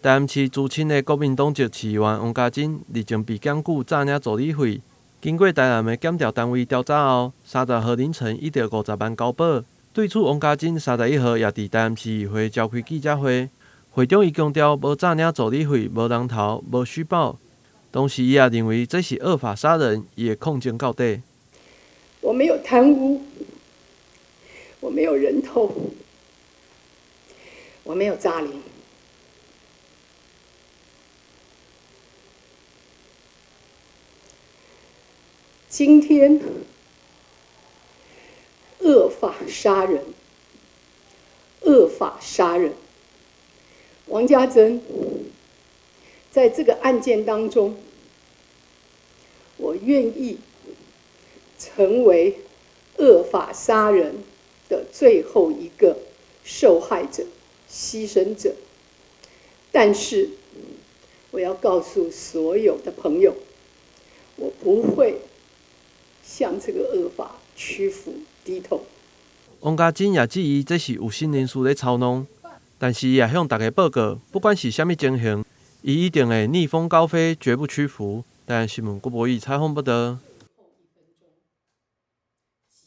台南市資深的國民黨籍市議員王家珍日前被檢舉詐領助理費，經過台南的檢調單位調查後，30號凌晨伊著50萬交保。對此，王家珍31號也佇台南市議會召開記者會，會中伊強調無詐領助理費、無人頭、無虛報，同時伊也認為這是惡法殺人，伊會抗爭到底。我沒有貪污，我沒有人頭，我沒有詐領。今天惡法殺人，惡法殺人。王家珍在這個案件當中，我願意成為惡法殺人的最後一個受害者、犧牲者。但是，我要告訴所有的朋友，我不會向這個惡法屈服低頭。王家珍也質疑這是有心人士咧操弄，但是伊也向大家報告，不管是啥物情形，伊一定會逆風高飛，絕不屈服。台灣新聞郭博義採訪報導。